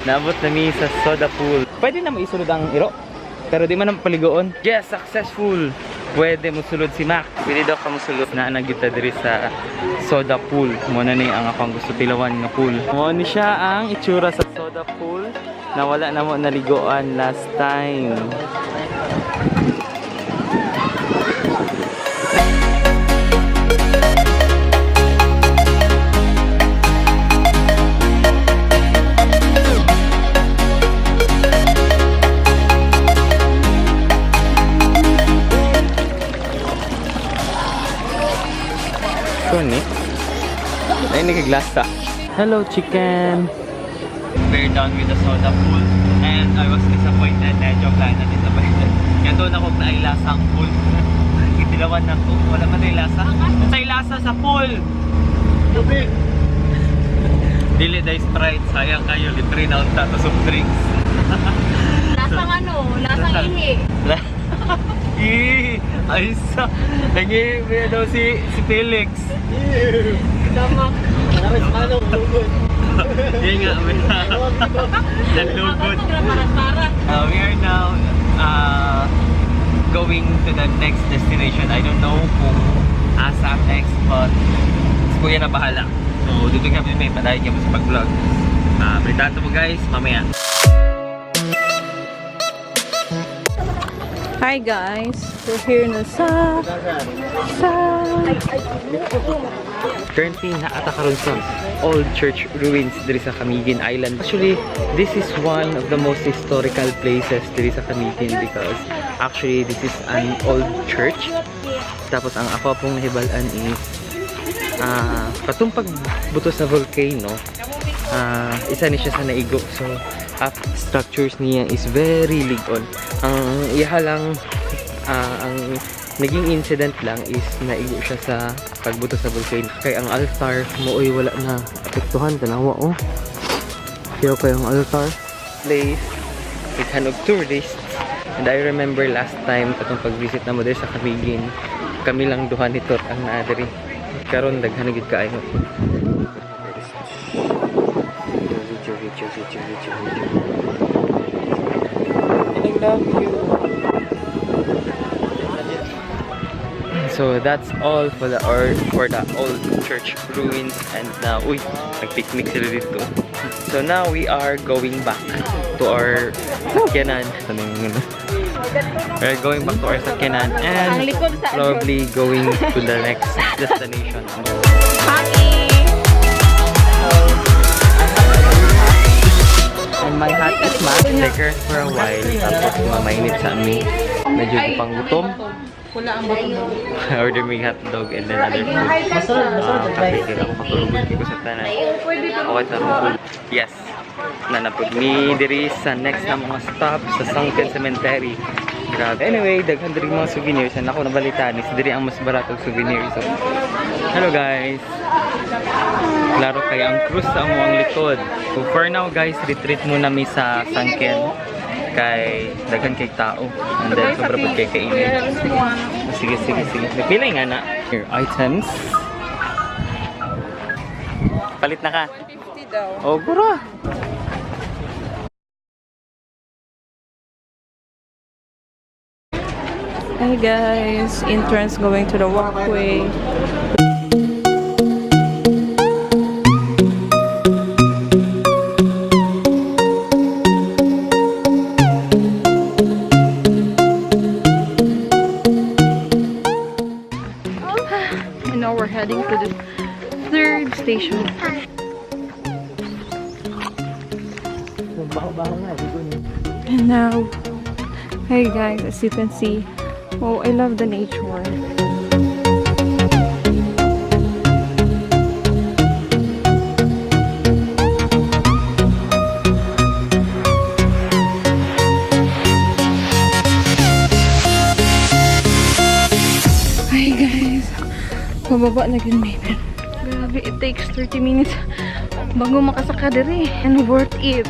Naabot na mi sa soda pool. Pwede na mo isulod ang iro. Pero di man ang paligoon. Yes, successful! Pwede mo sulod si Mac. Pwede daw ka mosulod. Naa na gyud ta diri sa soda pool. Mo na ni ang akong gusto tilawan nga pool. Mo ni siya ang itsura sa soda pool na wala na mo naliguan last time. Kuni? Ay, nagaglasa. Hello, chicken! We're done with the soda pool and I was disappointed. Na joke lang, na disappointed. Kaya doon ako nailasa ang pool. Itilawan na ko. Wala man na lasa. Sa lasa sa pool! Tubig! Dili dahil Sprite. Sayang kayo. Libre na unta to soft drinks. Lasang ano, lasang ihi. Ih! Ay sa! Nangi daw si Felix. Damak. Maraming manong lugod. Yun nga, may nalugod. Parat-parat. We are now going to the next destination. I don't know kung asa ang next, but si Kuya na bahala. So, dito kami may padayon kami sa pag-vlog. Balitaan mo guys, mamaya. Hi guys, we're here na sa Currently, naata karon sa Old Church Ruins diri sa Camiguin Island. Actually, this is one of the most historical places diri sa Camiguin because actually, this is an old church. Tapos, ang ako pong nahibalan is katong pagbuto sa volcano, isa ni siya sa naigo. So, up structures niya is very ligon. Ang iha lang, ang naging incident lang is naigo siya sa pagbuto sa volcano. Kay ang altar mooy wala na apektuhan, tanawa oh. Kaya kay ang altar place daghan og tourists. And I remember last time katong pag-visit na mo diri sa Camiguin, kami lang duha ni Tot ang naa diri. Karon daghan na gyud kaayo. Video, video, video, video, video. And I love you. So that's all for the old church ruins and now uy, nagpicnic sila dito. So now we are going back to our sakyanan. Ano yung ano? We're going back to our sakyanan Ang and likod sa probably going to the next destination. Mami! And my hat is mask sticker for a while. Tapos mamainit sa amin. Medyo panggutom. Wala ang buto mo. Order me hotdog and then other food. Masunod, Kape, kaya ako katulog ko sa tanan. Okay, sa food. Yes. Nanapod mi diri sa next na mga stop sa Sunken Cemetery. Grabe. Anyway, daghan diri mga souvenirs. And ako nabalitaan is diri ang mas baratong souvenirs. So, hello guys. Klaro kay ang cruise sa among likod. So for now guys, retreat muna mi sa Sunken kay daghan kay tao. And then sobra pud kay kainit. Sige, sige, sige. Nagpilay nga na. Here, items. Palit na ka. 150 daw. Oh, gura. Hi guys, entrance going to the walkway. And now we're heading to the third station. And now, hey guys, as you can see, oh, I love the nature. Hi guys, pababa na gyud mi. Grabe, it takes 30 minutes bago makasaka diri and worth it.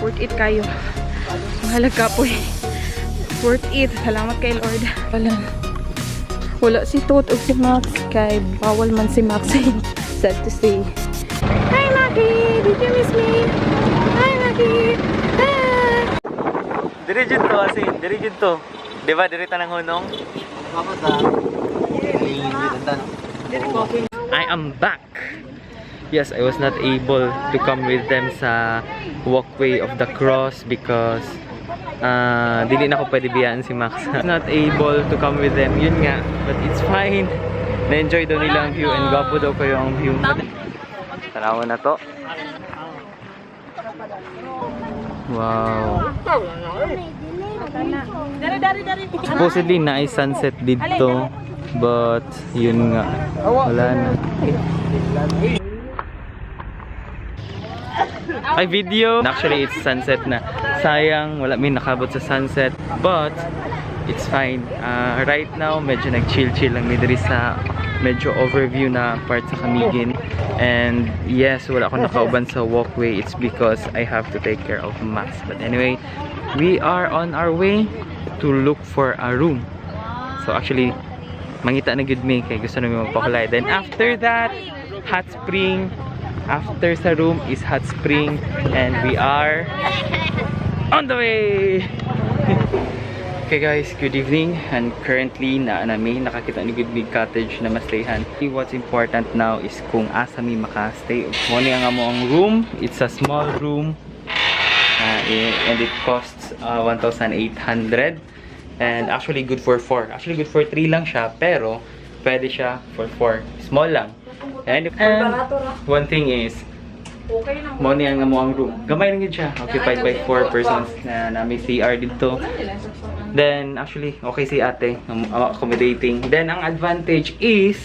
Worth it kayo. Mahalaga po eh. Worth it. Salamat kay Lord. Wala. Wala si Tot o si Max. Kay bawal man si Max. Sad to say. Hi, Maki! Did you miss me? Hi, Maki! Diri jud to, as in, diri jud to. Di ba diri tanang hunong? Ako sa I am back. Yes, I was not able to come with them sa walkway of the cross because dili na ako pwede biyaan si Max. Not able to come with them. Yun nga, but it's fine. Na-enjoy daw nila ang view and gwapo daw kayo ang view. Tanawa na to. Wow. Supposedly na ay sunset dito, but yun nga, wala na. Ay, video! Actually, it's sunset na. Sayang, wala may nakabot sa sunset. But, it's fine. Right now, medyo nag-chill-chill lang mi diri sa medyo overview na part sa Camiguin. And yes, wala akong nakauban sa walkway. It's because I have to take care of Max. But anyway, we are on our way to look for a room. So actually, mangita na gud mi kay gusto namin magpakulay. Then after that, hot spring. After sa room is hot spring and we are on the way. Okay guys, good evening. And currently na nami nakakita ni Good Big Cottage na maslayhan. What's important now is kung asa mi maka-stay. Mo ni ang amo ang room. It's a small room. And it costs 1,800 and actually good for 4. Actually good for 3 lang siya, pero pwede siya for 4. Small lang. And one thing is, mo ni ang amo ang room. Gamay lang yun siya. Occupied by 4 persons na nami CR dito. Then, actually, okay si ate. Accommodating. Then, ang advantage is,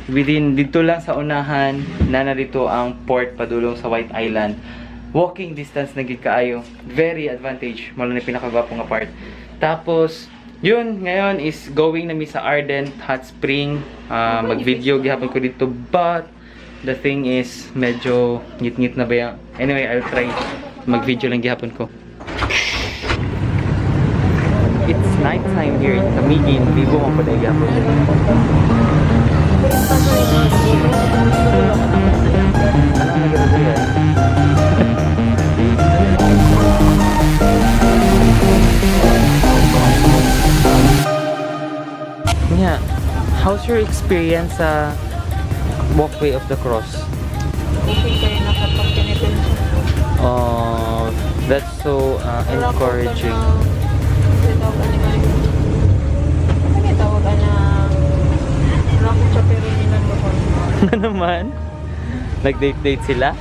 within dito lang sa unahan, na narito ang port padulong sa White Island. Walking distance na gid kaayo. Very advantage. Malo na pinakagwapo nga part. Tapos, yun, ngayon is going na mi sa Ardent Hot Spring. Mag-video gihapon ko dito. But, the thing is, medyo ngit-ngit na ba yan? Anyway, I'll try mag-video lang gihapon ko. It's nighttime here in Camiguin. Bibo man po na gihapon. Ano ang nagagawa yan? Yeah. How's your experience sa walkway of the cross? Okay kayo nakapag-penitensya. Oh, that's so encouraging. Ano tawag na wala ko siya pero nilandoon. Ano naman? Nag-date-date sila?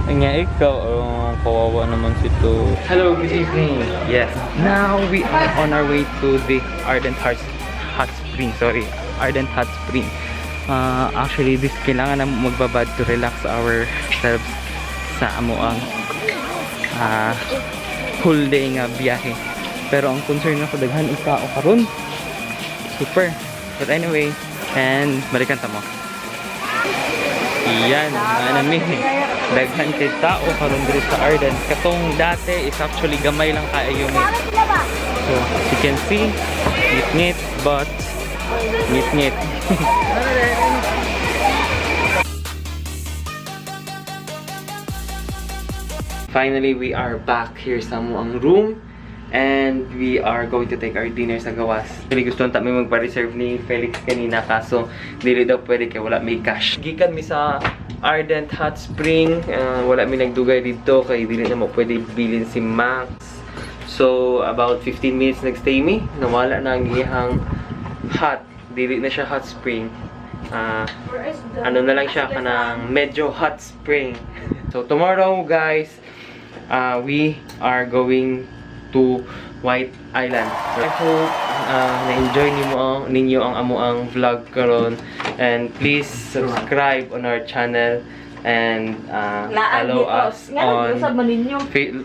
Ay nga, ikaw, oh, kawawa naman si to. Hello, good evening. Yes. Now we are on our way to the Ardent Hearts Hot Spring. Sorry, Ardent Hot Spring. Actually, this kailangan na magbabad to relax ourselves sa amo ang whole day nga biyahe. Pero ang concern ako daghan ikaw karon. Super. But anyway, and balikan ta mo. Iyan, ano mi. Daghan kay tao karon diri sa Arden. Katong dati is actually gamay lang kaayo mi. So, as you can see, ngit-ngit but ngit-ngit. Finally, we are back here sa ang room and we are going to take our dinner sa gawas. Actually, gusto ta mi magpa-reserve ni Felix kanina kaso dili daw pwede kay wala may cash. Gikan mi sa Ardent Hot Spring, wala mi nagdugay dito kay dili na mo pwede bilin si Max. So, about 15 minutes nagstay mi, nawala na ang iyang hot. Dili na siya hot spring. Ano na lang siya, kanang medyo hot spring. So tomorrow guys, we are going to White Island. So, I hope na-enjoy ninyo ang amo ang vlog karon and please subscribe on our channel and follow us on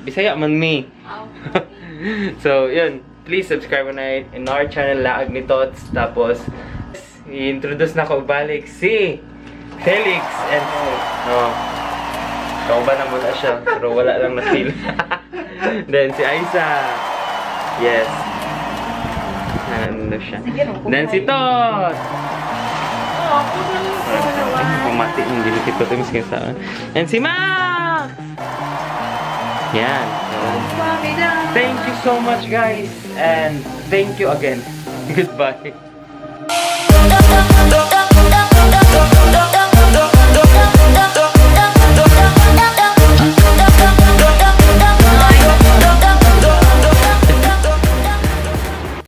Bisaya man mi. So, yun. Please subscribe on in our channel, Laag ni Tots. Tapos, i-introduce na ko balik si Felix and oh, kauban na muna siya, pero wala lang na feel. Then si Aiza. Yes. Ano siya. Then si Tots. Ay, pumati yung dili si Tots. Miski sa. And si Max! Yan. So, Thank you so much, guys, and thank you again. Goodbye.